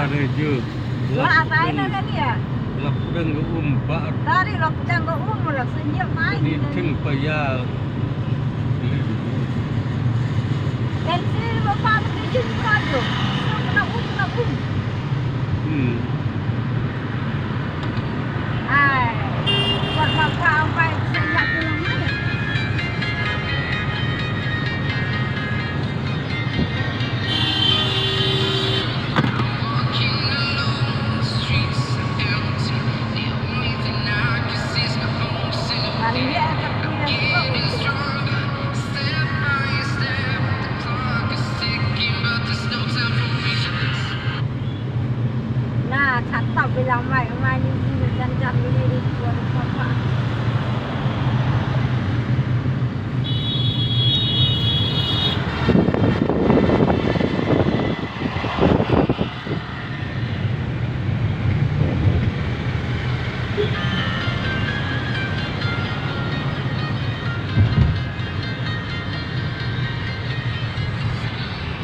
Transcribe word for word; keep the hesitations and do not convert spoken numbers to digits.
Ada je. Lah, apa ini kan ya? Lah, pedang ke um, ba. Tadi lah pedang ke um, lah senyap main. Ini ting payah. Pensil bapak tu je juga tu. Kena um, kena um. Hmm. Ai, buat bapak sampai senyap pulang mana? Na, chat tap bilang mai, mai ni, ni, jan, jan, ni, ni, ni,